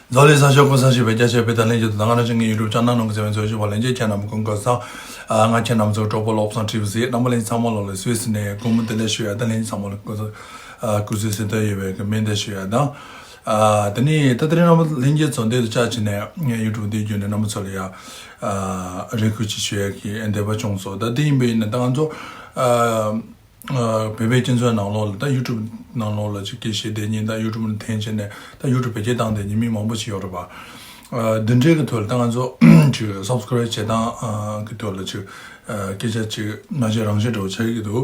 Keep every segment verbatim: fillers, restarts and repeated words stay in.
འཛམ་གླིང་ས་ཕྱོགས་ཀུན་ས་ཞིག་པའི་རྒྱ་ཆེ་བའི་ད་ལན་གྱི་དང་ང་རང་ཅན་གྱི་ཡུ་ཊུབ་ཆེ་ནལ་ནང་གི་ཚེ་བའི་འཚོ་བཞིན་པ་ལན་གྱི་ཁྱེད་རྣམས་ཀུན་དགའ་བསུ། ང་ཁྱེད་རྣམས་ཚོ་གྲོགས་པོ་བློ་བཟང་ཁྲི་བཟི་རྣམ་པ་ལན་ཚང་མ་ལོ་ལ་སུད་སི་ནས་སྒོར་མོ་དེ་ལས་ཞུ་ཡ། ད་ལན་ཚང་མ་ལ་སྐུ་གཟུགས་སུ་ཟེར་ད་ཡོད་པའི་གི་མེ་མདའ་ཞུ་ཡ་དང་། དེ་ནས་ད་དེ་རིང་རྣམ་པ་ལན་གྱི་ཚོ་འདི་དུ་བཅར་ཕྱིན་ནས་ངས་ཡུ་ཊུབ་འདི་བརྒྱུད་ནས་རྣམ་པ་ཚོ་ལ་ཡ་རེ་སྐུལ་ཅིག་ཞུ་ཡ་གི་འདོད་པ་བྱུང་སོང་། ད་དེ་ཡིན་པ་ཡིན་ན་ད་ང་ཚོ། བོད་པའི་སྤྱི་ཚོགས་ནང་ལོགས་ལ་ད་ཡུ་ཊུབ་ནང་ལོགས་ལ་ཅིག་སྐད་བཤད་བསྡད་མཁན་ད་ཡུ་ཊུབ་ནང་འཐེན་བྱས་ནས་ད་ཡུ་ཊུབ་བེད་སྤྱོད་བཏང་བསྡད་མཁན་མི་མང་པོ་ཞིག་ཡོད་རེད་པ། འདི་འདྲའི་གི་ཐོག་ལ་ད་ང་ཚོ་ཅིག་སབ་སི་ཀ་རེབ་བྱེད་སྟངས་གི་ཐོག་ལ་ཅིག་སྐད་ཆ་ཅིག་མ་བཤད་རང་བཤད་འདྲ་བོ་ཆགས་ཀྱི་འདུག་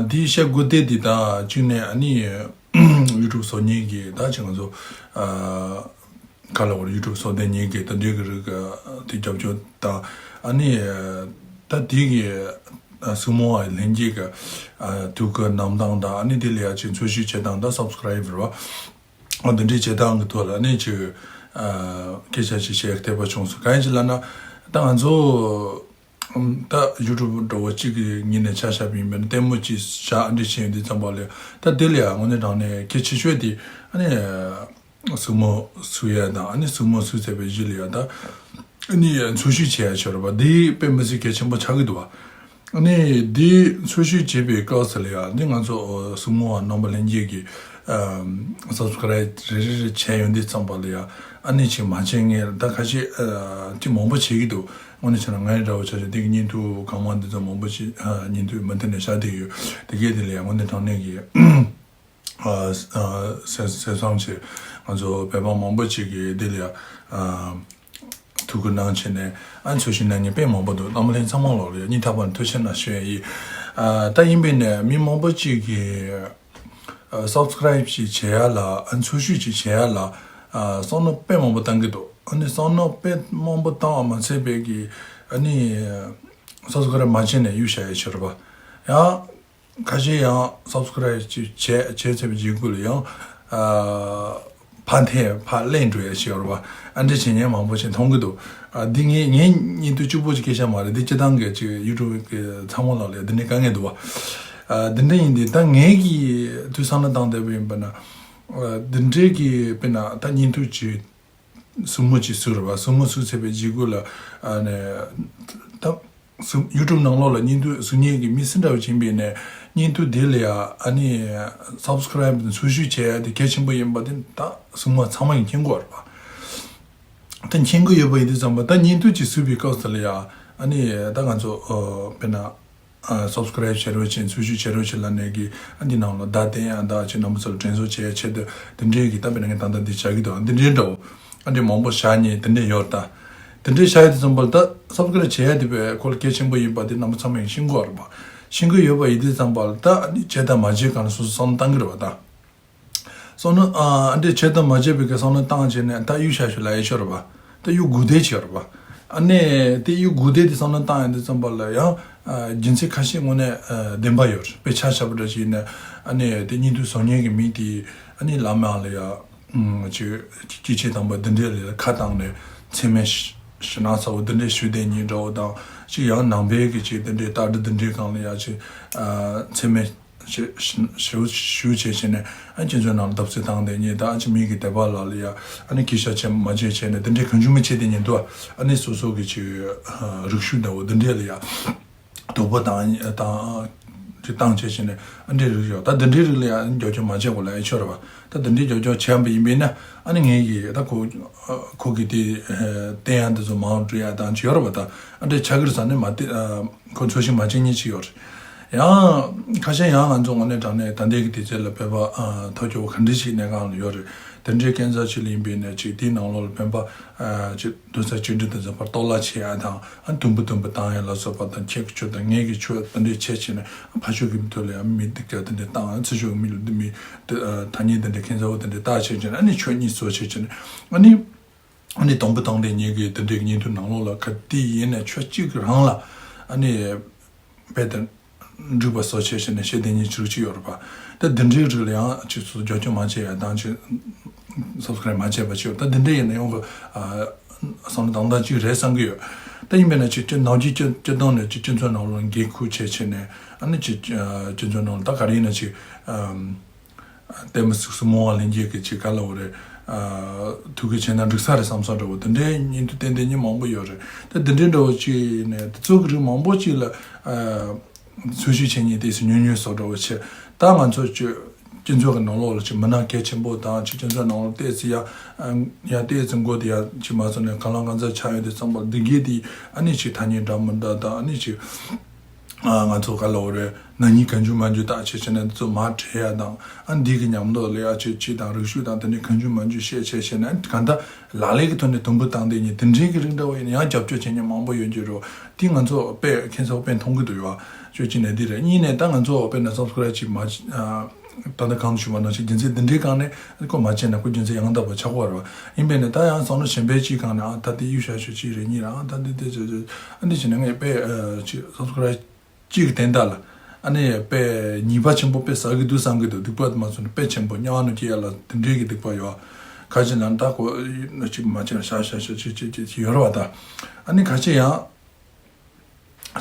འདི་བཤད་དགོས་དེ་འདི་ད་གཅིག་ནས་ཨ་ནི་ཡུ་ཊུབ་བཟོ་མཁན་གི་ད་ཅིག་ང་ཚོ། ག་ལ་བར་ཡུ་ཊུབ་བཟོ་ལྡན་ཉིད་ཀྱི་ད་འདྲའི་གི་རིགས་དེ་རྒྱབ་སྐྱོར་དང་ཨ་ནི་ད་དེ་གི་སུ་མོ་བ་ལྷན་རྒྱས་ཀྱི་ཐུགས་ཀྱི་གནང་སྟངས་དང་ཨ་ནི་དེ་ལ་ཡ་ཅིག་འཚོལ་ཞིབ་བྱེད་སྟངས་དང་སབ་སི་ཀ་རེབ་རེད་བ། འདི་འདྲའི་བྱེད་སྟངས་ཀྱི་ཐོག་ལ་ཨ་ནི་ཅིག་སྐད་ཆ་ཅིག་བཤད་འདོད་པ་བྱུང་སོང་། གང་ཡིན་ཅིག་ལབ་ན་ད་ང་ཚོ། ད་ཡུ་ཊུབ་འདྲ་བོ་གཅིག་གི་ངོས་ནས་ཆ་བཞག་པ་ཡིན་པ་ན་ལྟད་མོ་གཅིག་བཞག་འདི་བྱས་ཡོང་དུས་ཙམ་པ་ལ་ད་དེ་ལ་ཡང་དངོས་གནས་དྲང་གནས་གལ་ཆེ་ཤོས་དེ་ཨ་ནི་སུ་མོ་སུ་ཡ་དང་ཨ་ནི་སུ་མོ་སུ་ཚད་པའི་གཞི་ལ་ཡ་ད་ཨ་ནི་འཚོལ་ཞིབ་བྱེད་ཡ་ཆོག་རེད་པ། དེ་དཔེ་མི་སྲིད་གལ་ཆེན་པོ་ཆགས་ཀྱི་འདུག་བ། ཨ་ནི་དེ་འཚོལ་ཞིབ་བྱེད་པའི་སྐབས་སུ་ལ་ཡ་འདི་ང་ཚོ་སུ་མོ་བ་རྣམ་པ་ལྷན་རྒྱས་ཀྱི་སབ་སི་ཀ་རེབ་རེ་རེ་རེ་བྱས་ཡོང་དུས་ཙམ་པ་ལ་ཡ་ཨ་ནི་ཅིག་མ་བྱས་ངས་ད་ཁ་ཤས་ཅིག་མང་པོ་བྱེད་ཀྱི་འདུག་དངོས་གནས་བྱས་ན་ངའི་འདྲ་བོ་ཆ་ཆ་འདི་གི་བརྙན་ཐུང་གང་མང་འདི་ཚོ་མང་པོ་ཞིག་བརྙན་ཐུང་མུ་མཐུད་ནས་བཞག་བསྡད་ཡོད། དེ་གས་དེ་ལ་ཡང་དངོས་གནས་དྲང་གནས་ཀྱི་སེམས་སེམས་བཟང་ཆེ། ང་ཚོ་བོད་པ་མང་པོ་ཅིག་གིས་འདི་ལ་ཡང་ཐུགས་ཁུར་གནང་བྱས་ནས་ཨ་འཚོལ་ཞིབ་གནང་མཁན་དཔེ་མང་པོ་འདུག་རྣམ་པ་ལྷན་ཚང་མ་ལོག་ལ་ཡང་སྙིང་ཐག་པ་ནས་ཐུགས་རྗེ་ཆེ་གནང་ཞུ་ཡ་ཡིན། ད་ཡིན་པས་ནས་མི་མང་པོ་ཅིག་གིས། སབ་སི་ཀ་རེབ་ཅིག་བྱེད་ཡ་ལ་ཨ་འཚོལ་ཞིབ་ཅིག་བྱེད་ཡ་ལ་བསམ་བློ་དཔེ་མང་པོ་བཏང་གི་འདུག་ཨ་ནི་བསམ་བློ་དཔེ་མང་པོ་བཏང་བ་མ་ཚད་པའི་གི་ཨ་ནི་སབ་སི་ཀ་རེབ་མ་བྱས་ནས་གཡུག་བཞག་ཡ་ཆེ་རེད་པ། ཡང་ཁ་ཤས་ཡང་སབ་སི་ཀ་རེབ་ཅིག་བྱས་བྱས་ཚར་བའི་རྗེས་ཁུལ་ལ་ཡང་ཕར་འཐེན་ཕར་ལེན་འགྲོ་ཡ་ཞིག་ཡོད་རེད་པ། ཨ་འདྲ་བྱེད་མཁན་མང་པོ་ཞིག་མཐོང་གི་འདུག་འདི་ངས་ངའི་བརྙན་ཐུང་གཅིག་པོ་ཅིག་སྐད་ཆ་མ་རེད། འདི་སྤྱིར་བཏང་གི་ཅིག་ཡུ་ཊུབ་གི་ཚང་མ་ལ་ལས་འདི་འདྲའི་དཀའ་ངལ་འདུག་བ། འདི་འདྲ་ཡིན་དུས་ད་ངས་ཀྱི་དུས་བསམ་བློ་བཏང་བསྡད་པ་ཡིན་པ་ན། འདི་འདྲའི་གི་དཔེར་ན་ད་བརྙན་ཐུང་ཅིག་སུ་མོ་ཅིག་བཟོས་རེད་པ། སུ་མོ་བཟོས་ཚར་བའི་རྗེས་ཁུལ་ལ་ཨ་ནི་ད་སུ་ཡུ་ཊུབ་ནང་ལོགས་ལ་བརྙན་ཐུང་བཟོ་མཁན་གྱི་མི་སུ་འདྲ་བ་ཅིག་ཡིན་པ་ཡིན་ནའི་བརྙན་ཐུང་དེ་ལ་ཡ་ཨ་ནི་སབ་སི་ཀ་རེབ་དང་འཚོལ་ཞིབ་བྱེད་ཡ་དེ་གལ་ཆེན་པོ་ཡིན་པ་དེ་ད་སུ་མོ་ཚང་མ་ཡིན་མཁྱེན་གྱི་ཡོད་རེད་པ། ད་མཁྱེན་གྱི་ཡོད་པ་ཡིན་དུས་ཙམ་པ་ད་བརྙན་ཐུང་ཅིག་བཟོས་པའི་སྐབས་སུ་ལ་ཡ་ཨ་ནི་ད་ང་ཚོ་དཔེར་ན། སབ་སི་ཀ་རེབ་བྱེད་རོགས་བྱེད། འཚོལ་ཞིབ་བྱེད་རོགས་བྱེད་ལབ་ནས་ཀྱི་ཨ་འདི་ནང་ལ་བརྡ་བསྟན་ཡང་བརྡ་ཅིག་རྣམ་པ་ཚོར་དྲན་གསོ་བྱེད་ཡ་ཆེད་དུ་འདི་འདྲའི་གི་ད་དཔེར་ན་ངས་ད་ལྟ་འདི་བྱ་གི་འདུག་འདི་འདྲའི་འདྲ་བོ་ཨ་འདྲའི་མང་པོ་བཞག་ནས་འདི་འདྲའི་ཡོད་ད། འདི་འདྲའི་བཞག་ཡོད་དུས་ཙམ་པ་ལ་ད་སབ་སི་ཀ་རེབ་བྱེད་ཡ་དེ་བས་ཁོ་ལ་གལ་ཆེན་པོ་ཡིན་པ་དེ་རྣམ་པ་ཚང་མས་ཤེས་ཀྱི་ཡོད་རེད་པ། ཤེས་ཀྱི་ཡོད་པ་ཡིན་དུས་ཙམ་པ་ལ་ད་ཨ་ནི་བྱས་དང་མ་བྱས་གང་ལ་སོ་སོ་བསམ་བློ་བཏང་གི་རེད་པ་ད། བསམ་བློ་ཨ་འདྲས་བྱས་དང་མ་བྱས་པའི་གི་བསམ་བློ་བཏང་བྱས་ནས་ད་གཡུག་བཞག་ཞུ་ལ་ཡ་ཆོག་རེད་པ། ད་གཡུག་དགོས་དེ་ཆོག་རེད་པ། ཨ་ནས་དེ་གཡུག་དགོས་དེ་དེ་བསམ་བློ་བཏང་ཡོང་དུས་ཙམ་པ་ལ་ཡང་རྒྱུ་མཚན་ཁ་ཤས་དངོས་གནས་བདེན་པ་ཡོད་རེད། དཔེ་ཆ་བཞག་པ་འདྲ་ཞིག་ཡིན་ན་ཨ་ནས་དེ་བརྙན་ཐུང་བཟོ་མཁན་གྱི་མི་དེ་ཨ་ནི་བླ་མ་ལ་ཡ་ཅིག་སྐྱེས་ཆེན་དམ་པ་འདི་འདྲས་ལ་ཡ་ཁ་བཏང་ནས་མཚན་སྨད་ཞུ་ན་ཚ་བོ་འདི་འདྲས་ཞུ་བསྡད་མཁན་འདྲ་བོ་དང་ཅིག་ཡང་ནང་པའི་གི་ཅིག་འདི་འདྲས་ལྟ་གྲུབ་འདི་འདྲས་སྒང་ལ་ཡ་ཅིག་མཚན་སྨད་ཞུ་ཞུ་བྱས་བྱས་ནས་ཨ་ཁྱེད་ཚོའི་ནང་ལ་བརྡབ་གསིག་བཏང་བསྡད་མཁན་དང་ཨ་ཅེ་མི་གི་དད་པ་ལ་ལ་ཡ་ཨ་ནི་གུས་ཞབས་བྱས་མ་བྱས་བྱས་ནས་དེ་འདྲའི་གང་བྱུང་མི་བྱེད་དེ་ཉིན་དུ་ཨ་ནི་སོ་སོ་གི་ཅིག་རིག་ཤུལ་འདྲ་བོ་དེ་འདྲས་ལ་ཡ་དོགས་པ་བཏང་བཏང་ཅིག་བཏང་བྱས་བྱས་ནས་ཨ་འདྲའི་རིགས་ཡོད། ད་དེ་འདྲའི་རིགས་ལ་ཡ་ཨ་ནི་རྒྱབ་སྐྱོར་མ་བྱས་གོ་ལ་ཡ་ཆོག་རེད་པ། ད་དེ་འདྲའི་རྒྱབ་སྐྱོར་བྱས་པ་ཡིན་པས་ན་ཨ་ནི་ངས་གི་ད་ཁོ་ཁོ་གི་དེ་བསྟན་ཡ་འདི་ཚོ་མང་འགྲོ་ཡ་དང་ཅིག་ཡོད་རེད་པ། ད་ཨ་འདྲའི་ཆགས་ཀྱི་རེད་ས་ནས་མ་བལྟས། ཁོ་འཚོལ་ཞིབ་མ་བྱེད་མཁན་ཅིག་ཡོད་རེད། ཡང་ཁ་ཤས་ཡང་ང་ཚོ་དངོས་གནས་དྲང་གནས་ད་ལྟའི་གི་དུས་ཚོད་ལ་བོད་པ་ཐོ་ཅོ་བོ་ག་འདྲ་ཞིག་གནས་སྒང་ལ་ཡོད་རེད། དེ་འདྲའི་སྐས་འཛེག་ཅིག་ལ་ཡིན་པས་ནས་ཅིག་དེའི་ནང་ལོགས་ལ་བོད་པ་ཅིག་རྡུལ་ཚོན་གཅིག་སྒྲིལ་དུ་འཛིན་པར་གཏོར་བརླག་བྱེད་ཡ་དང་ཨ་དུམ་བུ་དུམ་བུ་བཏང་ཡ་ལ་སོགས་པ་དང་ཁྱེད་ཀྱི་ཆོས་དང་ངེད་ཀྱི་ཆོས་དེ་འདྲའི་བྱས་བྱས་ནས་ཕ་ཆོས་ཀྱི་མི་ཐོག་ལ་ཡང་མི་སྡིག་ཅག་དེ་འདྲའི་བཏང་ཡ་ཚེ་ཆོས་ཀྱི་མི་ལ་འདི་མི་ཐ་སྙད་དེ་འདྲའི་ཁྱད་མཚར་བོ་དེ་འདྲའི་བཏགས་བྱས་བྱས་ནས་ཨ་ནི་ཆོས་གཉིས་བཟོ་བྱས་བྱས་ནས་ཨ་ནི། ཨ་ནི་དང་པོ་དང་དེ་ཉིད་ཀྱི་དེ་འདྲའི་བརྙན་ཐུང་ནང་ལོགས་ལ་ག་དུས་ཡིན་ནའི་ཆོས་གཅིག་རང་ལ་ཨ་ནི་རྦད་དེ་འགྲིག་པ་བཟོ་བྱས་བྱས་ནས་བཤད་དེ་ཉིད་ཆོས་གཅིག་ཡོད་རེད་པ། ད་འདི་འདྲའི་རིགས་ལ་ཡང་ཅིག་སོ་སོ་རྒྱབ་སྐྱོར་མ་བྱས་ཡ་དང་ཅིག་སབ་སི་ཀ་རེབ་མ་བྱས་པ་ཅིག་ཡོད། ད་འདི་འདྲའི་ཡིན་ན་ཡོང་གི་བསམ་བློ་དང་དང་ཅིག་རེད་བསམ་གི་ཡོད། ད་ཡིན་པས་ན་ཅིག་ཅིག་ནང་ཅིག་སྤྱི་སྤྱི་བཏང་ནས་ཅིག་སྤྱི་ཚོགས་ནང་ལོགས་འགན་འཁུར་བྱས་བྱས་ནས་ཨ་ནི་ཅིག་སྤྱི་ཚོགས་ནང་ལ་ད་ག་རེ་ཡིན་ན་ཅིག་ལྟད་མོ་གཟིགས་སུ་མོ་བ་ལྷན་རྒྱས་ཀྱི་ཅིག་ག་ལ་འོ་རེད། ཨ། ཐུགས་ཁུར་ཆེ་ན་འགྲིག་ས་རེད་བསམ་ས་འདྲ་བོ་དེ་འདྲའི་བརྙན་ཐུང་བསྟན་བསྡད་མཁན་མང་པོ་ཡོད་རེད། ད་དེ་འདྲའི་འདྲ་བོ་ཅིག་ནས་དེ་ཚོ་གི་རིགས་མང་པོ་ཅིག་ལ། ཨ། འཚོལ་ཞིབ་བྱེད་མཁན་ཏོག་ཙམ་ཉུང་ཉུང་བཟོ་འདྲ་བོ་བྱས། ད་ང་ཚོ་ཅིག་སྤྱི་ཚོགས་ཀྱི་ནང་ལོགས་ལ་ཅིག་མི་སྣ་གལ་ཆེན་པོ་དང་ཅིག་སྤྱི་ཚོགས་ནང་ལོགས་ཏོག་ཙམ་ཡ། ཡ་ཏོག་ཙམ་མགོ་དེ་ཡ་ཅིག་མ་བཟོ་ནས་གང་ལ་གང་འཚམ་ཆགས་ཡོད་དུས་ཙམ་པ་འདི་གས་དེ་ཨ་ནི་ཅིག་ཐ་སྙད་འདྲ་མི་འདྲ་དང་ཨ་ནི་ཅིག་ང་ཚོ་ག་ལ་འོ་རེད། ན་ནིང་གང་བྱུང་མང་བྱུང་བརྟག་དཔྱད་བྱས་ནས་འདི་ཚོ་མར་བྲལ་ཡ་དང་། ཨ། འདི་གི་མཉམ་དུ་ལ་ཡ་ཆོས་ཆོས་དང་རིག་གཞུང་དང་དེ་ནས་གང་བྱུང་མང་བྱུང་བཤད་བཤད་བཤད་ནས་གང་ལྟར་ལག་ལེན་གྱི་ཐོག་ནས་དུམ་བུ་བཏང་བསྡད་མཁན་དེ་འདྲའི་གི་རིགས་འདྲ་བོ་ཡིན་ན་ཡང་རྒྱབ་སྐྱོར་བྱེད་མཁན་མང་པོ་ཡོད་ཀྱི་རེད། དེ་ང་ཚོ་དཔེ་ཁྱད་མཚར་དཔེ་མཐོང་གི་འདུག་ཡོད། ཅོ་ཅི་ནས་འདི་རེད། གཉིས་ནས་ད་ང་ཚོ་དཔེར་ན་སབ་སི་ཀ་རབ་ཅིག་མ། ཨ། ད་ལྟ་གང་ཞུས་པ་ནང་བཞིན་རྒྱུ་མཚན་འདི་འདྲའི་སྒང་ནས་ཁོ་མ་བྱས་ན་ཁོ་རྒྱུ་མཚན་ཡང་དག་པ་ཆགས་པ་རེད། ཡིན་པས་ནས་ད་ཡང་བསམ་བློ་གཞན་པའི་ཅིག་སྒང་ནས། ཨ། ད་དེ་གཡུག་བཞག་ཤོག་ཅིག་རེད། གཉིས་རེད། ཨ། ད་འདི་དེ་ཅོ་ཅོ། ཨ། འདི་བྱས་ནས་ངས་དཔེ། ཨ། ཅིག་སབ་སི་ཀ་རབ་གཅིག་གི་སྟེང་ད་ལ། ཨ་ནི་དཔེ་ཉེས་པ་ཆེན་པོ་དཔེ་ཟ་གི་འདུག་བསམ་གི་འདུག་སྡིག་པ་དུ་མ་སོང་ནས་དཔེ་ཆེན་པོ་དམྱལ་བ་ནང་སྐྱེ་ཡ་ལ་དེ་འདྲའི་གི་སྡིག་པ་ཡོད། ཁ་ཅིག་ལ་ད་ཁོ་ཅིག་མ་བྱས་ན་ཤ་ཤ་ཤ་ཅིག་ཅིག་ཅིག་ཅིག་ཡོད་རེད་བ་ད། ཨ་ནི་ཁ་ཅིག་ཡང་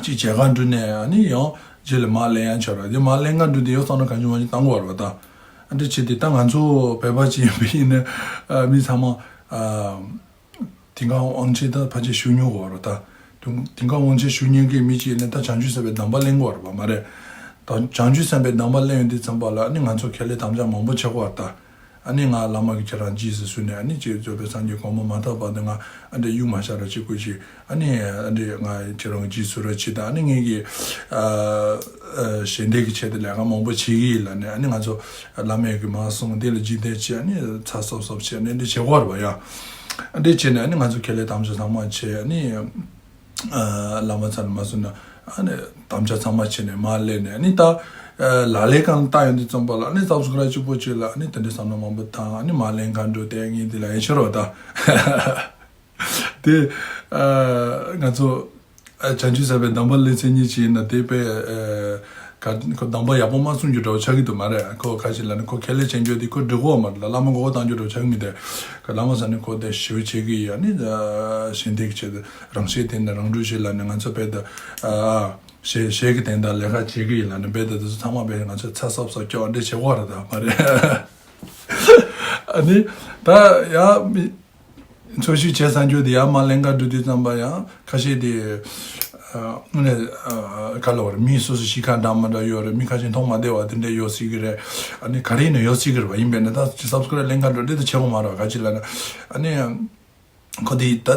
ཅིག་བྱེད་ག་འགྲོ་ནས་ཨ་ནི་ཡང་རྗེས་ལ་མར་ལེན་ཡ་ཆོག་ར། དེ་མར་ལེན་ག་འགྲོ་དུས་ཡང་བསམ་བློ་གང་བྱུང་མང་བྱུང་བཏང་དགོས་རེད་བ་ད། ཨ་འདྲ་བྱས་ཏེ་ད་ང་ཚོ་བོད་པ་ཅིག་ཡིན་པ་ཡིན་ན། ཨ། མི་ཚང་མ། ཨ། དེང་སང་དབང་ཆེན་ད་ཕལ་ཆེར་ཞུ་མྱོང་བ་རེད་ད། དེང་སང་དབང་ཆེན་ཞུ་མྱོང་གི་མི་ཅིག་ནས་ད་བྱང་ཆུབ་སེམས་དཔའི་གདམས་པ་ལེན་དགོས་རེད་པ་མ་རེད། ད་བྱང་ཆུབ་སེམས་དཔའི་གདམས་པ་ལེན་ཡོང་དུས་ཙམ་པ་ལ་ཨ་ནི་ང་ཚོ་ཁེ་ལས་དམ་བཅའ་མང་པོ་བྱེད་དགོས་རེད་ད། ཨ་ནི་ང་བླ་མ་གིས་ཁྱེད་རང་རྗེས་སུ་བཟུང་ནས་ཨ་ནི་ཅིག་རྫོགས་པའི་སངས་རྒྱས་གོང་མ་མ་ཐོབ་བར་དུ་ང་ཨ་འདྲ་གཡུག་མ་བཞག་རོགས་བྱེད་དགོས་ཤིག་ཨ་ནི་ཨ་འདྲ་ང་ཁྱེད་རང་གི་རྗེས་སུ་རོགས་བྱེད་ད། ཨ་ནི་ངེད་ཀྱིས། ཨ། ཨ། ཞལ་འདེབས་ཀྱི་ཆེད་དུ་ལས་ཀ་མང་པོ་བྱེད་ཀྱི་ཡིན་ལབ་ནས། ཨ་ནི་ང་ཚོ་བླ་མས་གི་མར་གསུངས་དེ་ལ་རྗེས་དེད་བྱས། ཨ་ནི་ཚ་སོབ་སོབ་བྱས་ནས་འདི་བྱེད་དགོས་རེད་པ་ཡ། ཨ་འདྲ་བྱས་ནས་ཨ་ནི་ང་ཚོ་ཁེ་ལས་དམ་བཅའ་ཚང་མ་བྱས། ཨ་ནི། ཨ། བླ་མ་ཚང་མ་སོང་ན་ཨ་ནི་དམ་བཅའ་ཚང་མ་བྱས་ནས་མར་སླེབས་ནས། ཨ་ནི་ད། ཨ། ལག་ལེན་སྒང་བལྟ་ཡོང་དུས་ཙམ་པ་ལ་ཨ་ནི་སབ་སི་ཀ་རབ་གཅིག་པོ་གཅིག་ལ་ཨ་ནི་དེ་འདྲའི་བསམ་བློ་མང་པོ་བཏང་། ཨ་ནི་མར་ལེན་ག་འགྲོ་དེ་ངས་འདི་ལ་ཡིན་ཤོར་བ་ད། དེ། ཨ། ང་ཚོ། ཨ། བྱང་ཆུབ་སེམས་དཔའི་གདམས་པ་ལེན་མཁན་གཉིས་ཅིག་ཡིན་ན་དེ་དཔེ། ཨ། ག་ཁོ་གདམས་པ་ཡག་པོ་མ་གསུང་རྒྱུ་འདྲ་བོ་ཆགས་ཀྱི་འདུག་མ་རེད། ཁོ་ཁ་ཤས་ལ་ནི་ཁོ་ཁས་ལེན་བྱེད་རྒྱུ་དེ་ཁོ་འགྲིག་གོ་མ་རེད་ལ། བླ་མ་མགོ་སྐོར་གཏོང་རྒྱུ་འདྲ་བོ་ཆགས་ཀྱི་མི་འདུག་ག་བླ་མ་ཟེར་ནི་ཁོ་དེ་ཞེ་པོ་བྱེད་ཀྱི་ཡིན། ཨ་ནི། ཨ། ཞལ་འདེབས་ཀྱི་ཆེད་དུ་རང་ཤེས་དེ་ནི་རང་གྲོལ་བྱེད་ལབ་ནས་ང་ཚོ་དཔེ་དེ། ཨ། ཞལ་ཞལ་གྱི་སྟེང་དུ་ལས་ཀ་བྱེད་ཀྱི་ཡིན་ལབ་ནས་དཔེ་དེ་དེ་ཚོ་ཚང་མ་དཔེ་ང་ཚོ་ཚ་སོབ་སོབ་སྐྱོ་བ་འདྲ་བྱེད་དགོས་རེད་ད་མ་རེད། ཨ་ནི་ད་ཡང་མི་འཚོལ་ཞིབ་བྱས་ཚར་རྒྱུ་དེ་ཡང་མར་ལེན་ག་འགྲོ་དུས་ཙམ་པ་ཡང་ཁ་ཤས་དེ། ཨ། དངོས་གནས། ཨ། ག་ལབ་དགོས་རེད། མི་སོ་སོ་གཤིས་ཀ་འདྲ་མི་འདྲ་ཡོད་རེད། མི་ཁ་ཤས་མཐོང་མ་བདེ་བ་དེ་འདྲ་ཡོད་སྲིད་ཀྱི་རེད། ཨ་ནི་ག་རེ་ཡིན་ན་ཡོད་སྲིད་ཀྱི་རེད་པ། ཡིན་པས་ན་ད་ཅིག་སབ་སི་ཀ་རབ་ལེན་ག་འགྲོ་དེ་ད་བྱེད་དགོས་མ་རེད་པ། ག་ཅི་ལབ་ན་ཨ་ནི། ཁོ་དེ་ད་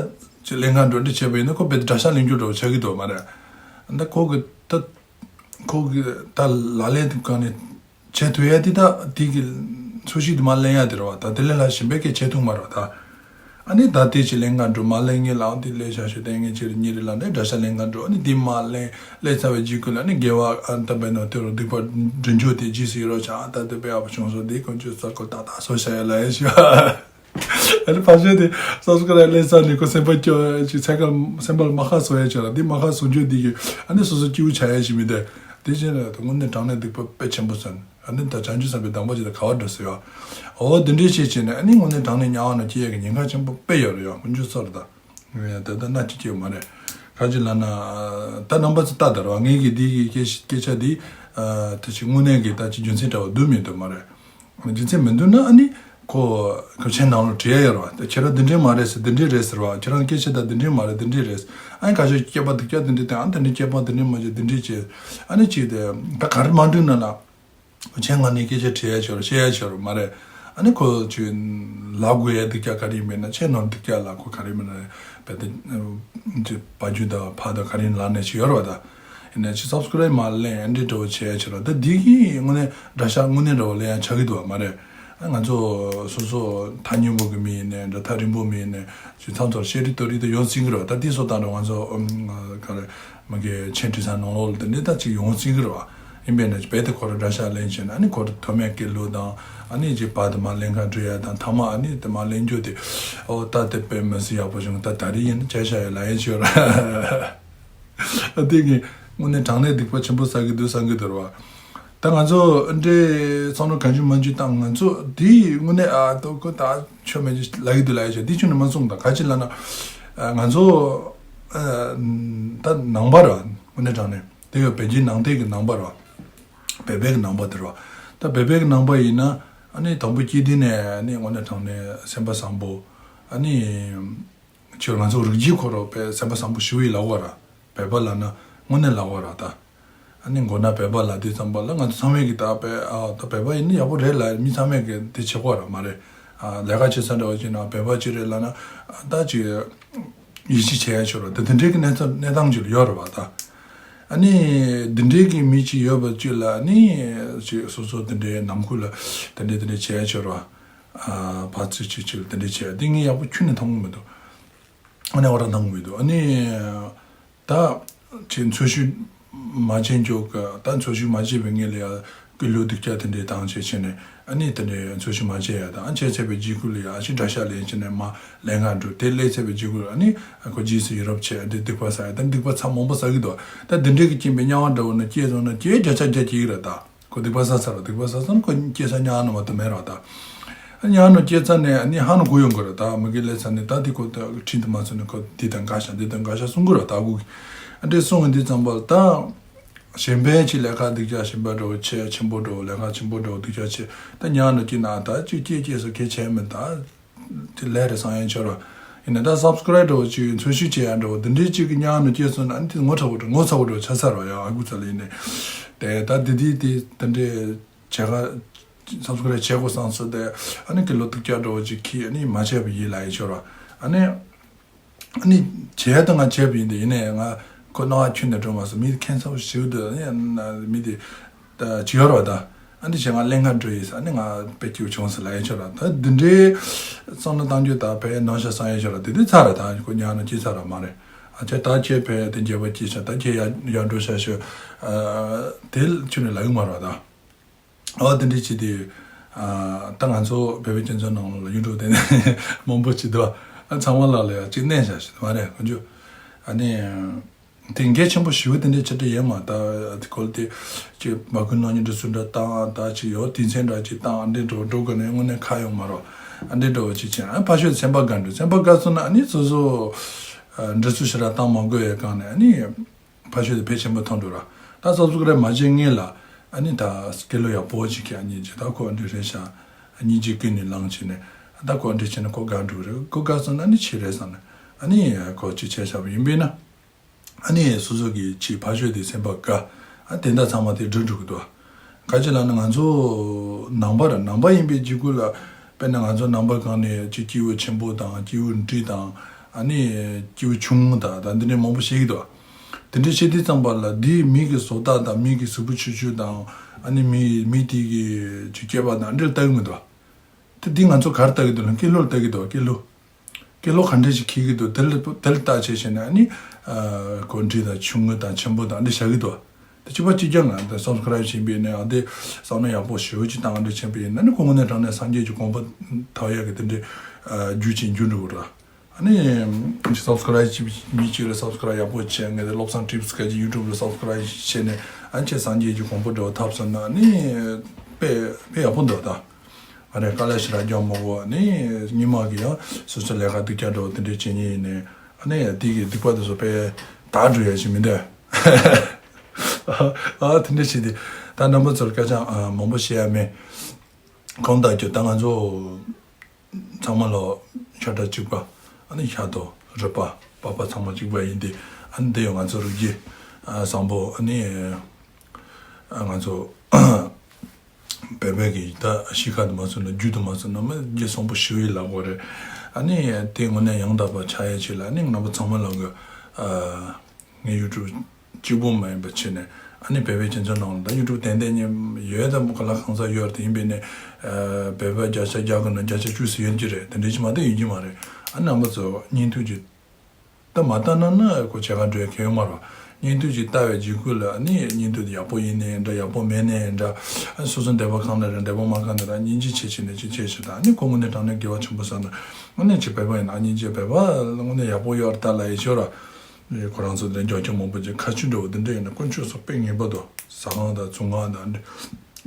ཅིག་ལེན་ག་འགྲོ་འདི་བྱས་པ་ཡིན་ན་ཁོ་དཔེ་དགྲ་ཤ་ལེན་རྒྱུ་འདྲ་བོ་ཆགས་ཀྱི་འདུག་མ་རེད། ད་ཁོ་གི་ད་ཁོ་གི་ད་ལག་ལེན་དུ་གང་ནས་བྱེད་ཐུབ་ཡ་དེ་ད་དེ་གི་འཚོལ་ཞིབ་དེ་མར་ལེན་ཡ་དེ་རེད་པ། ད་དེ་ལས་ལྷག་གཞན་པའི་སྐད་བྱེད་ཐུབ་མ་རེད་པ་ད། ཨ་ནི་ད་དེ་ཅིག་ལེན་ག་འགྲོ། མར་ལེན་ངེས་ལ་ཨང་དེ་ལས་བྱ་ཞོ་དེ་ངེས་ཅིག་རེ་གཉིས་རེ་ལ་འདི་དགྲ་ཤ་ལེན་ག་འགྲོ། ཨ་ནི་དེ་མར་ལེན་ལས་ཚར་བའི་རྗེས་ཀུན་ལ་ཨ་ནི་དགེ་བ་ཨ་ད་པའི་ནང་དེ་རུ་སྡིག་པ་འདྲི་འཇོག་དེ་རྗེས་སུ་ཡི་རང་བྱ། ཨ་ད་དེ་དཔེ་ཡག་པོ་བྱུང་སོང་། དེ་ཀུན་སྤྱོད་གསར་བཀོད་ཏག་ཏག་བཟོ་བྱ་ཡ་ལ་ཡ་ཞུ། ཨ་ནི་ཕར་ཕྱོགས་དེ་སབ་སི་ཀ་རབ་ལེན་ས་ནས་ཁོ་སེམས་པ་སྐྱོ་ཅིག་སེམས་ཁ་སེམས་པ་ལ་རྨ་ཁ་བཟོ་ཡ་བྱས་ལ། འདི་རྨ་ཁ་བཟོ་རྒྱུ་འདི་གི་ཨ་ནི་སོ་སོ་སྐྱིད་པོ་ཆགས་ཡ་ཞིག་མི་འདུག་དེ་བཞིན་ལ་དངོས་གནས་དྲང་གནས་སྡིག་པ་དཔེ་ཆེན་པོ་ཟེར། ཨ་ནི་ད་བྱང་ཆུབ་སེམས་དཔའི་གདམས་པ་ཅིག་ད་ག་བ་འགྲོ་ཟེར་ཡ། འོ་དེ་འདྲའི་བྱས་བྱས་ནས་ཨ་ནི་དངོས་གནས་དྲང་གནས་དམྱལ་བ་ནང་སྐྱེ་ཡ་གི་ཉེན་ཁ་ཆེན་པོ་དཔེ་ཡོད་རེད་ཡ། ཀུན་སྤྱོད་གསར་ད། ད་ལྟ་སྣ་གཅིག་སྐྱེ་བ་མ་རེད། ག་ཅི་ལབ་ན། ད་རྣམ་པ་ཚོ་ལྟ་དར་བ་ངེད་ཀྱི་འདི་གི་སྐད་སྐད་ཆ་འདི། ད་ཅི་དངོས་གནས་ཀྱི་ད་ཅི་རྒྱུ་མཚན་འདྲ་བ་འདུག་མི་འདུག་མ་རེད། རྒྱུ་མཚན་མི་འདུག་ན་ཨ་ནི། ཁོ་ཁོ་ཆེན་ནང་ལ་བྲིས་ཡ་ཡོད་རེད་བ། ད་ཁྱེད་རང་འདི་འདྲའི་མ་རེད་ཟེར། འདི་འདྲའི་རེད་ཟེར་བ། ཁྱེད་རང་སྐད་ཆ་ད་འདི་འདྲའི་མ་རེད། འདི་འདྲའི་རེད། ཨ་ནི་ཁ་ཤས་སྐྱེས་པ་འདི་སྐྱ་འདི་འདྲའི་དང་ཨ་འདི་འདྲའི་སྐྱེས་པ་འདི་འདྲའི་མ་བྱེད་འདི་འདྲའི་བྱེད། ཨ་ནི་ཅིག་དེ་ད་ག་རེ་མ་འགྲིག་ན་ལ། ཁྱེད་ང་ནས་སྐད་ཆ་དྲི་ཡ་ཆོག་ར་བཤད་ཡ་ཆོག་ར་མ་རེད། ཨ་ནི་ཁོ་ཅིག་ལབ་དགོས་ཡ་འདི་སྐྱ་ག་རེ་མེད་ན་ཁྱེད་ནོར་འདི་སྐྱ་ལ་ཁོ་ག་རེ་མེད་ན་རེད། བལ་ཏེ་ཅིག་བ་རྒྱུད་དང་ཕ་དང་ག་རེ་ལབ་ནས་ཅིག་ཡོད་ར་བ་ད། ཡིན་ན་ཅིག་སབ་སི་ཀ་རབ་མར་ལེན་ཨ་འདྲི་འདྲ་བོ་བྱས་ཆོག་ར། ད་འདི་གི་དངོས་གནས་དགྲ་ཤ་དངོས་གནས་འདྲ་བོ་ལེན་ཡ་ཆགས་ཀྱི་འདུག་བ་མ་རེད། ང་ཚོ་སོ་སོ་ཐག་ཉེ་པོ་གི་མི་ཡིན་ནའི་འདྲ་ཐག་རིང་པོ་མི་ཡིན་ནའི་ཅིག་མཚམས་མཚམས་བཤད་རིགས་གཏོད་རིགས་དེ་ཡོང་སྲིད་ཀྱི་རེད་བ། ད་དེ་སོ་དང་འདྲ་ང་ཚོ་ཨམ་ག་རེ་མ་གི་ཆེན་ཁྲི་ཚང་ནང་ལོགས་ལ་དེ་འདྲའི་ད་ཅིག་ཡོང་སྲིད་ཀྱི་རེད་བ། ཡིན་པས་ན་རྦད་དེ་ཁོ་ར་དགྲ་ཤ་ལེན་བྱས་ན་ཨ་ནི་ཁོ་ར་མཐོ་དམན་སྐྱེས་ལོ་དང་ཨ་ནི་ཅིག་བར་དུ་མར་ལེན་ག་འགྲོ་ཡ་དང་མཐའ་མ་ཨ་ནི་དེ་མར་ལེན་རྒྱུ་དེ་ཨོ་ད་དེ་དཔེ་མི་སྲིད་ཡག་པོ་བྱུང་། ད་ད་རེས་ཡིན་ན་བྱས་བཞག་ཡོད་ལབ་ཡ་ཅིག་ཡོད་ར། ཨ་དེ་གི་དངོས་གནས་དྲང་གནས་སྡིག་པ་ཆེན་པོ་བསགས་ཀྱི་འདུག་བསམ་གྱི་འདུག་ར་བ། ད་ང་ཚོ་འདྲའི་བསམ་བློ་གང་བྱུང་མང་བྱུང་བཏང་། ང་ཚོ་དེ་དངོས་གནས་ཨ་ཏོ་ཁོ་ད་ཆོ་མེད་ཅིག་ལབ་ཀྱི་འདུག་ལབ་ཡ་ཅིག་དེ་ཆུ་ནས་མ་གསུངས། ད་ག་ཅི་ལབ་ན་ང་ཚོ་ད་ནང་པ་ར་བ། དངོས་གནས་དྲང་གནས་དེ་ཡོད་བོད་བརྒྱུད་ནང་བསྟན་གྱི་ནང་པ་ར་བ། བོད་པའི་གི་ནང་པ་དེ་ར་བ། ད་བོད་པའི་གི་ནང་པ་ཡིན་ན། ཨ་ནི་དང་པོ་སྐྱེས་དུས་ནས་ཨ་ནི་དངོས་གནས་དྲང་གནས་སེམས་པ་བཟང་པོ། ཨ་ནི་ཁྱོད་ང་ཚོ་རིགས་རྒྱུད་ཁོ་རང་དཔེ་སེམས་པ་བཟང་པོ་ཞེ་པོ་ཡིན་ལབ་དགོས་ར། བོད་པ་ལབ་ན་དངོས་གནས་ལབ་དགོས་ར་ད། ཨ་ནི་མགོ་ན་བོད་པ་ལབ་དུས་ཙམ་པ་ལ་ང་ཚོ་ཚང་མས་ཀྱི་ད་དཔེ་ཨ་ད་བོད་པ་ཡིན་ན་ཡག་པོ་རེད་ལབ། མི་ཚང་མས་ཀྱི་དེ་བྱེད་དགོས་ར་མ་རེད། ཨ་ལས་ཀ་བྱེད་ས་འདྲ་བོ་ཅིག་ན་བོད་པ་ཅིག་རེད་ལབ་ན་ད་ཅིག་ཡིད་ཆེས་བྱེད་ཡ་ཆོག་ར། ད་དེ་འདྲའི་གི་གནས་ཚུལ་གནས་སྟངས་ཅིག་ལ་ཡོད་ར་བ་ད། ཨ་ནི་འདི་འདྲའི་གི་མི་ཅིག་ཡོད་པ་ཅིག་ལ་ཨ་ནི་ཅིག་སོ་སོ་དེ་འདྲའི་ནང་ཁུལ་ལ་དེ་འདྲའི་དེ་འདྲའི་བྱེད་ཡ་ཆོག་ར་བ། ཨ་ཕར་ཚུར་ཅིག་ཅིག་ལ་དེ་འདྲའི་བྱེད་ཡ་དེ་ངས་ཡག་པོ་ཁྱོན་ནས་མཐོང་གི་མི་འདུག་ཨ་ནི་བ་ར་མཐོང་གི་མི་འདུག་ཨ་ནི་ད་ཅིག་འཚོ་བཞུགས་མ་བྱེད་མགྱོགས་གི་ད་འཚོ་བཞུགས་མ་བྱེད་པའི་ངེས་ལ་ཡ། སྐུ་ལུས་སྡུག་ཅག་དེ་འདྲའི་བཏང་བྱས་བྱས་ནས་ཨ་ནི་དེ་འདྲའི་འཚོ་ཞིང་མ་བྱས་ཡ་དང་ཨ་བྱས་ཚར་བའི་རྗེས་ཁུལ་ལ་ཡ་ཨ་ཅིག་དགྲ་ཤ་ལེན་བྱས་ནས་མ་ལེན་ག་འགྲོ། དེ་ལས་ཚར་བའི་རྗེས་ཁུལ་ཨ་ནི་ཁོ་རྗེས་སུ་ཡི་རབས་བྱས་ཨ་འདི་སྡིག་པ་བསགས་ཡ་དང་སྡིག་པ་ཚབས་མང་པོ་བསགས་ཀྱི་འདུག་ད་འདི་འདྲའི་གི་རྐྱེན་པས་དམྱལ་བ་འདྲ་བོ་ན་སྐྱེས་སོང་ན་སྐྱེས་བརྒྱ་ཆ་བརྒྱ་སྐྱེ་གི་རེད་ད། ཁོ་སྡིག་པ་བསགས་ཚར་བ་སྡིག་པ་བསགས་སོང་ན་ཁོ་སྐྱེས་ས་དམྱལ་བ་ནང་མ་གཏོགས་མེད་རེད་ད། ཨ་དམྱལ་བ་ནང་སྐྱེས་ཚར་ནས་ཨ་ནི་ཧ་ནང་གོ་ཡོང་གི་རེད་ད། མི་དགེ་ལས་ཚར་ནས་ད་དེ་ཁོ་ད་ཁྲིད་དུ་མ་སོང་ནས་ཁོ་འདི་དང་འགའ་ཤ་འདི་དང་འགའ་ཤ་གསུང་གི་རེད་ད། ཨ་ཁུ་གི་ཨ་འདྲའི་གསུང་བའི་འདི་ཙམ་པ་ལ་ད། གཞན་པའི་ཅིག་ལས་ཀ་སྡིག་ཅག་གཞན་པ་འདྲ་བོ་བྱས་ཆེན་པོ་འདྲ་བོ་ལས་ཀ་ཆེན་པོ་འདྲ་བོ་སྡིག་ཅག་བྱས་ད་ཉག་ན་ཅིག་ན་ད་ཅིག་སྐྱེས་སྐྱེས་སུ་གལ་ཆེ་མིན་ད། དེ་ལས་རེད་བསམ་ཡང་ཆོག་ར། ཡིན་ན་ད་སབ་སི་ཀ་རབ་འདྲ་བོ་ཅིག་འཚོལ་ཞིབ་བྱེད་ཡ་འདྲ་བོ་འདི་འདྲའི་ཅིག་གི་ཉག་ན་སྐྱེས་སོང་ན་ཨ་ནི་དེ་ངོ་ཚ་བོ་འདྲ་ངོ་ཚ་བོ་འདྲ་བོ་ཆགས་ཚར་ར་ཡ། ཨ་ཁུ་ཚ་ལ་ཡིན་ནས་དེ་ད་དེ་དེ་དེ་འདི་འདྲའི་བྱེད་ག་སབ་སི་ཀ་རབ་བྱེད་དགོས་བསམ་སོང་སྟེ་ཨ་ནི་ཀི་ལོ་སྡིག་ཅག་འདྲ་བོ་ཅིག་གིས་ཨ་ནི་མ་བྱས་པ་ཡིན་ལབ་ཡ་ཆོག་ར། ཨ་ནི། ཨ་ནི་བྱས་དང་ང་བྱས་པ་ཡིན་དུས་ཡིན་ནའི་ང་ཁོ་སྣང་བ་ཁྱོན་ནས་འགྲོ་མ་སོང་། མི་ཁྱད་མཚར་པོ་ཞིག་འདུག་ཨ་ནི་མི་དེ་ད་བྱི་བ་ར་བ་ད་ཨ་ནི་བྱས་ང་ལེན་ག་འགྲོ་ཡིན་ཟེར། ཨ་ནི་ང་དཔེ་སྐྱིད་པོ་བྱུང་ཟེར་ལབ་ཡ་ཆོག་ར། ད་འདི་འདྲའི་བསམ་བློ་བཏང་རྒྱུ་ད་བས་ནང་ཤ་བསམ་ཡ་ཆོག་ར། དེ་དུས་ཚར་ར་ད་ཁོ་ཉག་ན་སྐྱེས་ཚར་ར་མ་རེད། ཨ་ཁྱེད་ད་ཁྱེད་བས་དེ་འགྱེད་པ་སྐྱེས་ཤག་ད་ཁྱེད་ཡར་ཡར་འགྲོ་ཤག་ཤོད། ཨ་དེ་ཁྱོན་ནས་ལབ་གི་མ་ར་བ་ད། ཨ་དེ་འདྲ་བྱས་ཏེ། ཨ་ད་ང་ཚོ་བོད་པའི་སྤྱི་ཚོགས་ནང་ལ་ཡུ་ཊུབ་དེ་ནས་མང་པོ་བྱེད་དུས་ཨ་ཚང་མ་ལ་ལ་ཡ་གཅིག་གནས་བཞག་ཞིག་མ་རེད་ཁོང་ཚོ། ཨ་ནི། དེ་གལ་ཆེན་པོ་ཞེ་པོ་དེ་འདྲ་ཆེ་དྲགས་ཡོད་མ་ད་ཨ་དེ་སྐོར་དེ་ཅིག་མ་ཀུན་སྣང་བརྙན་འདྲ་སུ་འདྲ་བཏང་ད་ཅིག་ཡོད་དེ་མཚན་འདྲ་ཅིག་བཏང་ཨ་འདྲ་འགྲོ་འགྲོ་དགོས་ནས་དངོས་གནས་ཁ་ཡོང་མ་རོགས། ཨ་འདྲ་འགྲོ་བ་ཅིག་བྱས་ཨ་ཕ་ཤོད་སེམས་པ་དགའ་འགྲོ། སེམས་པ་དགའ་སོང་ན་ཨ་ནི་སོ་སོ་འདྲ་སུ་ཞེ་དྲག་བཏང་མ་དགོས་ཡ་གང་ནས་ཨ་ནི། ཕ་ཤོད་དེ་ཕལ་ཆེན་པོ་མཐོང་འགྲོ་ར། ད་སབ་སི་ཀ་རབ་མ་བྱས་སྔོན་ལ་ཨ་ནི་ད་སྐད་ལོ་ཡག་པོ་ཅིག་གི་ཨ་ནི་ཇི་ད་ཁོ་ཨ་འདྲ་རེད་ཤག་ཨ་ནི་ཇི་ཀུན་ནས་ལངས་བྱས་ནས་ད་ཁོ་ཨ་འདྲ་བྱས་ན་ཁོ་དགའ་འགྲོ་རེད། ཁོ་དགའ་སོང་ན་ཨ་ནི་ཆི་རེད་བསམ་ནས་ཨ་ནི་ཁོ་ཅི་བྱས་བཞག་པ་ཡིན་པས་ན། ཨ་ནི་སོ་སོ་གི་ཅི་ཕ་ཤོད་དེ་སེམས་པ་དགའ། ཨ་དེ་འདྲ་ཚང་མ་དེ་འགྲུབ་འགྲོ་གི་འདུག་ག་ཅི་ལབ་ན་ང་ཚོ་ནང་པ་ར་ནང་པ་ཡིན་པའི་གཅིག་པུ་ལ། དཔེར་ན་ང་ཚོ་ནང་པ་གང་ནས་ཅིག་སྐྱེས་བུ་ཆེན་པོ་དང་སྐྱེས་བུ་འབྲིང་དང་ཨ་ནི་སྐྱེས་བུ་ཆུང་ངུ་དང་ད་འདི་འདྲའི་མང་པོ་བཤད་ཀྱི་འདུག་དེ་འདྲའི་བཤད་དུས་ཙམ་པ་ལ་འདིའི་མི་གི་བཟོ་ལྟ་དང་མི་གི་གཟུགས་པོ་ཆུང་ཆུང་དང་ཨ་ནི་མི་མི་དེ་གི་ཅིག་སྐྱེས་པ་དང་འདྲ་ལྟ་གི་མི་འདུག་དེ་འདི་ང་ཚོ་གར་ལྟ་གི་འདུག་ལ་སྐྱེས་ལོ་ལ་ལྟ་གི་འདུག་སྐྱེས་ལོ། སྐྱེས་ལོ་ག་འདྲ་ཞིག་འཁེལ་གྱི་འདུག་དེ་ལ་དེ་ལ་བལྟ་བྱས་བྱས་ནས་ཨ་ནི། ཨ་ཁོ་འབྲིང་དང་ཆུང་ངུ་དང་ཆེན་པོ་དང་འདི་བཞག་གི་འདུག་དེ་གཅིག་པ་གཅིག་རྐྱང་ང་དེ་སབ་སི་ཀ་རབ་བྱས་པ་ཡིན་ན་ཨ་དེ་བསམ་བློ་ཡག་པོ་ཞེ་པོ་ཅིག་བཏང་འདྲ་བྱས་པ་ཡིན་ན་ནི་ཁོ་དངོས་གནས་དྲང་གནས་སངས་རྒྱས་ཀྱི་གོ་འཕང་ཐོབ་ཡག་གི་དེ་འདྲའི་ཨ་རྒྱུ་ཅིག་འགྱུར་འགྲོ་གི་རེད། ཨ་ནི་སབ་སི་ཀ་རབ་བྱས་མི་གཅིག་ལ་སབ་སི་ཀ་རབ་ཡག་པོ་བྱས་ངས་དེ་བློ་བཟང་ཊིབ་སི་སྐད་ཀྱི་ཡུ་ཊུབ་ལ་སབ་སི་ཀ་རབ་བྱས་ནས་ཨ་ནི་ཁྱེད་སངས་རྒྱས་ཀྱི་གོ་འཕང་འདྲ་བོ་ཐོབ་སོང་ན་ཨ་ནི་དཔེ་དཔེ་ཡག་པོ་འདུག་ད། ཨ་ནི་དཀའ་ལས་ཞེ་དྲག་རྒྱག་མ་དགོས། ཨ་ནི་སྔོན་མ་གི་ཡང་སོ་སོ་ལས་ཀ་སྡུག་ཅག་འདྲ་བོ་དེ་འདྲས་བྱེད་ཉེན་ཡིན་ནས་ཨ་ནི་དེ་གི་སྡིག་པ་དེ་ཚོ་དཔེ་དག་འགྲོ་ཡ་ཞིག་མི་འདུག་ཨ་དེ་འདྲས་བྱས་ཏེ་ད་རྣམ་པ་ཚོར་སྐད་ཆ་ཨ་མང་པོ་བཤད་ཡ་མེད། གང་ལྟར་གྱི་ད་ང་ཚོ་ཚང་མ་ལ་ཤ་ཁྲག་གཅིག་པ་ཨ་ནི་ཤ་དང་རུས་པ་པགས་པ་ཚང་མ་གཅིག་པ་ཡིན་ཏེ་ཨ་ནི་དེ་ཡང་ང་ཚོ་རིགས་རྒྱུད་ཨ་བཟང་པོ་ཨ་ནི་ང་ཚོ་བོད་པའི་གི་ད་གཤིས་ཀ་དུ་མ་སོང་ན་རྒྱུད་དུ་མ་སོང་ན་མི་རྒྱུད་བཟང་པོ་ཞེ་པོ་ཡིན་ལབ་དགོས་རེད། ཨ་ནི་དེ་དངོས་གནས་ཡང་དག་པ་ཆགས་ཡ་ཆེད་ལ་ཨ་ནི་རྣམ་པ་ཚང་མ་ལ་གི་ཨ་ངའི་ཡུ་ཊུབ་གཅིག་པོ་མ་ཡིན་པ་བྱས་ནས་ཨ་ནི་བོད་པའི་སྤྱི་ཚོགས་ནང་ལ་ད་ཡུ་ཊུབ་ཏན་ཏན་ཉིད་ཡོད་དམ་ག་ལ་གང་ས་ཡོད་རེད། ཡིན་པས་ནས་ཨ་བོད་པ་བརྒྱ་ཆ་བརྒྱ་གི་ནང་བརྒྱ་ཆ་བཅུ་ཙམ་ཡོད་ཀྱི་རེད། དེ་འདྲ་ཅིག་མ་གཏོགས་ཡོད་ཀྱི་མ་རེད། ཨ་རྣམ་པ་ཚོ་བརྙན་ཐུང་ཅིག་ད་མ་ལྟ་ན་ན་ཁོ་བྱེད་ག་འགྲོ་ཡ་གལ་ཡོད་མ་རེད། བརྙན་ཐུང་ཅིག་ལྟ་བའི་རྗེས་ཁུལ་ལ་ཨ་ནི་བརྙན་ཐུང་དེ་ཡག་པོ་ཡིན་ནའི་འདྲ་ཡག་པོ་མེད་ནའི་འདྲ། ཨ་སོ་སོ་འདོད་པ་གང་ལ་རེད་འདོད་པ་མ་གང་ལ་རེད་སྙིང་རྗེ་ཆེ་བྱས་ནས་ཅིག་བྱས་ཤིག་ད་ཨ་ནི་ཁོ་དངོས་གནས་དྲང་གནས་དགེ་བ་ཆེན་པོ་བསགས་ན་དངོས་གནས་ཅིག་བོད་པ་ཡིན་ན་ཨ་སྙིང་རྗེ་བོད་པ་དངོས་གནས་ཡག་པོ་ཡོད་རེད་ད་ལབ་ཡ་ཤོད་ར། ཁོ་རང་ཚོ་དེ་འདྲ་མགྱོགས་མགྱོགས་མང་པོ་ཅིག་ཁ་ཆུ་འགྲོ་བ་དེ་འདྲ་ཡིན་ན་དཀོན་མཆོག་གསུམ་དཔེ་ངེས་པར་དུ་ཟ་ཁང་དང་ཚོང་ཁང་དང་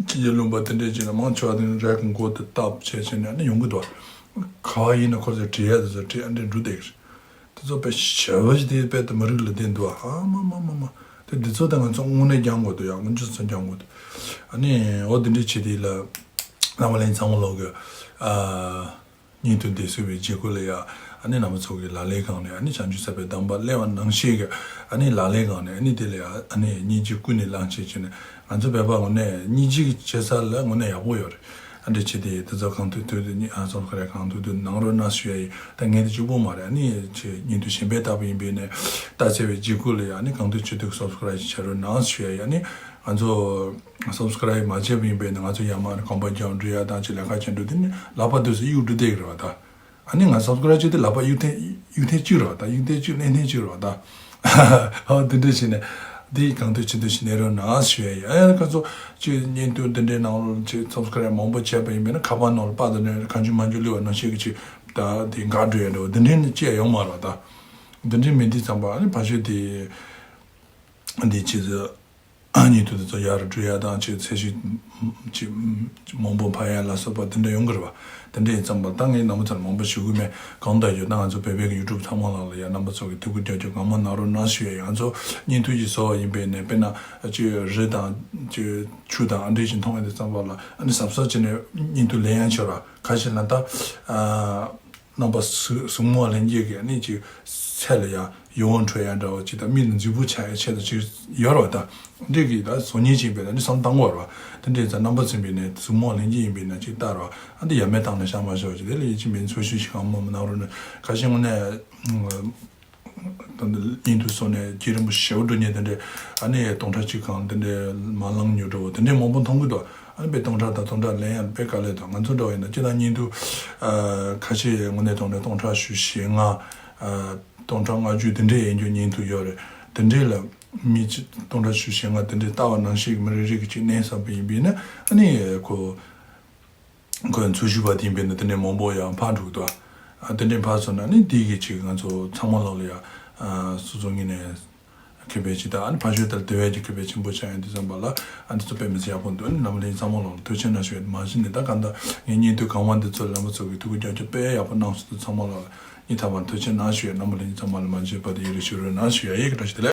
ཅི་ཡི་ལུང་པ་དེ་འདྲ་ཅིག་ན་མང་ཆེ་བ་དེ་ནི་རེག་མགོ་དེ་བཏབ་བྱས་བྱས་ནས་ཨ་ནི་ཡོང་གི་འདུག་ག་བ་ཡིན་ན་ཁོ་ཚོས་བྲིས་ཡ་དེ་ཚོ་བྲིས་ཨ་འདྲ་འབྲུ་དེ་གི་རེད། དེ་ཚོ་དཔེ་ཞེ་པོ་ཞིག་དེ་དཔེ་དེ་མི་རིགས་ལ་བསྟན་འདུག་ཨ་མ་མ་མ་མ་དེ་འདི་ཚོ་དེ་ང་ཚོ་དངོས་གནས་སྦྱང་དགོས་འདུག་ཡ། དངོས་འབྱོར་ཚོ་སྦྱང་དགོས་འདུག་ཨ་ནི་འོ་དེ་འདྲ་བྱས་དེ་ལ་ རྣམ་པ་ལྷན་རྒྱས་ཚང་མ་ལོག་གི་ཨ་བརྙན་ཐུང་འདི་བཟོས་པའི་བརྗེ་སྐུལ་ལ་ཡ། ཨ་ནི་རྣམ་པ་ཚོ་གི་ལག་ལེན་སྒང་ནས། ཨ་ནི་བྱང་ཆུབ་སེམས་དཔའི་གདམས་པ་གླེང་བ་ནང་བཞིན་གྱི་ཨ་ནི་ལག་ལེན་སྒང་ནས། ཨ་ནི་དེ་ལ་ཡ་ཨ་ནི་སྙིང་རྗེ་ཀུན་ནས་བླངས་བྱས་བྱས་ནས། ང་ཚོ་བོད་པ་ངོ་ནས་སྙིང་རྗེ་གི་བྱེད་ས་ལ་ངོ་ནས་ཡག་པོ་ཡོད་རེད། ཨ་འདྲ་བྱས་ཏེ་དེ་ཚོ་གང་ཐུབ་ཐུབ་དེ་ནི་ཨ་སབ་སི་ཀ་རེབ་གང་ཐུབ་ཐུབ་གནང་རོགས་གནང་ཞུ་ཡ་ཡིན། ད་ངས་དེ་གཅིག་པོ་མ་རེད། ཨ་ནི་ཆེ་བརྙན་ཐུང་གཞན་པའི་ལྟ་བུ་ཡིན་པས་ནས། ལྟ་ཚེ་བའི་བརྗེ་སྐུལ་ལ་ཡ་ཨ་ནི་གང་ཐུབ་ཅི་ཐུབ་སབ་སི་ཀ་རེབ་བྱེད་རོགས་གནང་ཞུ་ཡ་ཡིན། ཨ་ནི་ང་ཚོ་སབ་སི་ཀ་རེབ་མ་བྱས་པ་ཡིན་པས་ནས། ང་ཚོ་ཡར་མར་གོམ་པ་རྒྱག་འགྲོ་ཡ་དང་། ཅིག་ལས་ཀ་བྱེད་འགྲོ་དེ་ནི་ལག་པ་དུས་སུ་གཡུག་འགྲོ་བསྡད་ཀྱི་རེད་བ་ད། ཨ་ནི་ང་སབ་སི་ཀ་རེབ་བྱས་ཏེ་ལག་པ་གཡུག་ཐེངས་གཡུག་ཐེངས་གཅིག་རེད་བ་ད། གཡུག་ཐེངས་གཅིག་ལེན་ཐེངས་གཅིག་རེད་བ་ད། ཨ་དེ་འདྲ་བྱས་ནས་དེ་གང་ཐུབ་ཅི་ཐུབ་ཞིག་གནང་རོགས་གནང་ཞུ་ཡ་ཡིན། ཨ་ཁ་ཚོ་ཅིག་བརྙན་ཐུང་དེ་འདྲའི་ནང་ལ་ཅིག་སབ་སི་ཀ་རེབ་མང་པོ་བྱས་པ་ཡིན་པས་ན། ཁ་པར་ནང་ལ་པར་དེ་འདྲ་གང་བྱུང་མང་བྱུང་བླུགས་པ་ནང་བཞིན་གྱི་ཅིག་ད་དེ་འགག་འགྲོ་ཡ་འདྲ་བོ་དེ་འདྲའི་ནི་ཅི་ཡང་ཡོང་མ་རེད་བ་ད། དེ་འདྲའི་མི་འདི་ཚང་མ་ཨ་ནི་ཕ་ཤོད་དེ་འདི་ཅིག་བརྙན་ཐུང་དེ་ཚོ་ཡར་འགྲོ་ཡ་དང་། ཅིག་ཚད་གཞི་ཅིག་མང་པོ་འཕར་ཡ་ལ་སོགས་པ་དེ་འདྲ་ཡོང་གི་རེད་བ། དེ་འདྲ་ཡིན་ཙང་པ་ད་ངས་རྣམ་པ་ཚོར་མང་པོ་ཞུ་གི་མེད། གང་ལྟར་ཡོད་ན་ང་ཚོ་བོད་པའི་གི་ཡུ་ཊུབ་ཚང་མ་ལ་ལ་ཡ་རྣམ་པ་ཚོ་གི་ཐུགས་ཁུར་རྒྱབ་སྐྱོར་གང་མང་གནང་རོགས་གནང་ཞུ་ཡ་ཡིན། ང་ཚོ་བརྙན་ཐུང་ཅིག་བཟོ་བ་ཡིན་པས་ནས། དཔེར་ན་ཅིག་རི་དང་ཅིག་ཆུ་དང་ཨ་འདྲ་ཞིག་མཐོང་ཡ་དེ་ཙམ་པ་ལ་ཨ་ནི་གཟབ་གཟབ་བྱས་ནས་བརྙན་ཐུང་ལེན་ཡ་བྱོས་ར། ཁ་ཤས་ལ་ད་ཨ་རྣམ་པ་གཟུགས་གཟུགས་མོ་ལྷན་སྐྱེས་ཀྱི་ཨ་ནི་ཅིག་ཚད་ལ་ཡ་ཡིད་དབང་འཕྲོག་ཡ་འདྲ་བོ་ཅིག་དང་། མིག་ལ་འཛིན་པོ་ཆགས་ཡ་ཆེད་དུ་ཅིག་ཡོད་རེད་བ་ད། འདི་གི་ད་བཟོ་མཁན་ཅིག་ཡིན་པས་ན་ཨ་ནི་བསམ་བཏང་དགོས་རེད་བ། དེ་འདྲའི་ཚེ་རྣམ་པ་ཚོ་ཡིན་པས་ནས་གཟུགས་མོ་ལྷན་སྐྱེས་ཡིན་པས་ན་ཅིག་ལྟ་རོགས། ཨ་འདི་ཡ་མེད་བཏང་ནས་བཞག་མ་ཞོག་ཅིག་དེ་ལ་ཡིད་ཆེས་མེད་ཚོར་ཤུགས་ཤིག་གང་མང་མང་གནང་རོགས་གནང་། ཁ་ཤས་ངོ་ནས་ད་འདི་བརྙན་ཐུང་བཟོ་ནས་རྒྱུན་རིང་པོ་ཞེ་པོ་འགྲོ་མཁན་དེ་འདྲས། ཨ་ནི་སྟོང་ཕྲག་གཅིག་གང་དེ་འདྲས་མ་ལངས་མྱོང་འདྲ་བོ་དེ་འདྲས་མང་པོ་མཐོང་གི་འདུག་ཨ་ནི་དཔེ་སྟོང་ཕྲག་དང་སྟོང་ཕྲག་ལེན་ཡ་དཔེ་དཀའ་ལས་འདུག་ང་ཚོ་འདྲ་བོ་ཡིན་ན་སྤྱིར་བཏང་བརྙན་ཐུང་ཨ་ཁ་ཤས་ངོ་ནས་མཐོང་ནས་སྟོང་ཕྲག་བཞི་བཅུ་ཞེ་ལྔ། ཨ་སྟོང་ཕྲག་ལྔ་བཅུ་དེ་འདྲས་ཡན་གྱི་བརྙན་ཐུང་ཡོད་རེད། དེ་འདྲས་ལ་མི་གཅིག་སྟོང་ཕྲག་བཞི་བཅུ་ཞེ་ལྔ་དེ་འདྲས་ལྟ་བ་ནང་བཞིན་གྱི་མི་རེ་རེ་གིས་གཅིག་ལེན་བསམ་པ་ཡིན་པས་ན། ཨ་ནི་ཁོ་ཁོའི་འཚོ་བཞུགས་པ་དེ་ཡིན་པས་ན་དེ་འདྲས་མང་པོ་ཡང་འཕར་འགྲོ་གི་འདུག་ཨ་དེ་འདྲས་འཕར་སོང་ན་ནི་དེ་གི་ཅིག་ང་ཚོ་ཚང་མ་ལོག་ལ་ཡ་ཨ་སོ་སོ་ངོས་ནས་ཁེ་ཕན་ཅིག་དང་། ཨ་ནི་ཕར་ཞོག་དེར་དེ་བས་ཀྱི་ཁེ་ཕན་ཆེན་པོ་ཆགས་ཡོང་དུས་ཙམ་པ་ལ། ཨ་འདི་ཚོ་དཔེ་མི་སྲིད་ཡག་པོ་འདུག་ཨ་ནི་རྣམ་པ་ལྷན་རྒྱས་ཚང་མ་ལོག་ལ་ཐུགས་རྗེ་ཆེ་གནང་ཞུ་ཡ། མ་གཞི་ནས་ད་གང་ལྟར་ངས་བརྙན་ཐུང་གང་མང་འདི་ཚོ་ལ་རྣམ་པ་ཚོ་གི་ཐུགས་ཁུར་རྒྱབ་སྐྱོར་དཔེ་ཡག་པོ་གནང་སོང་དུས། ཚང་མ་ལོག་ལ་སྙིང་ཐག་པ་ནས་ཐུགས་རྗེ་ཆེ་གནང་ཞུ་ཡ། རྣམ་པ་ལྷན་རྒྱས་ཚང་མ་ལ་མ་མཇལ་བར་དུ་ཡུན་རིང་བཞུགས་རོགས་གནང་ཞུ་ཡ་ཡིན། བཀྲ་ཤིས་བདེ་ལེགས།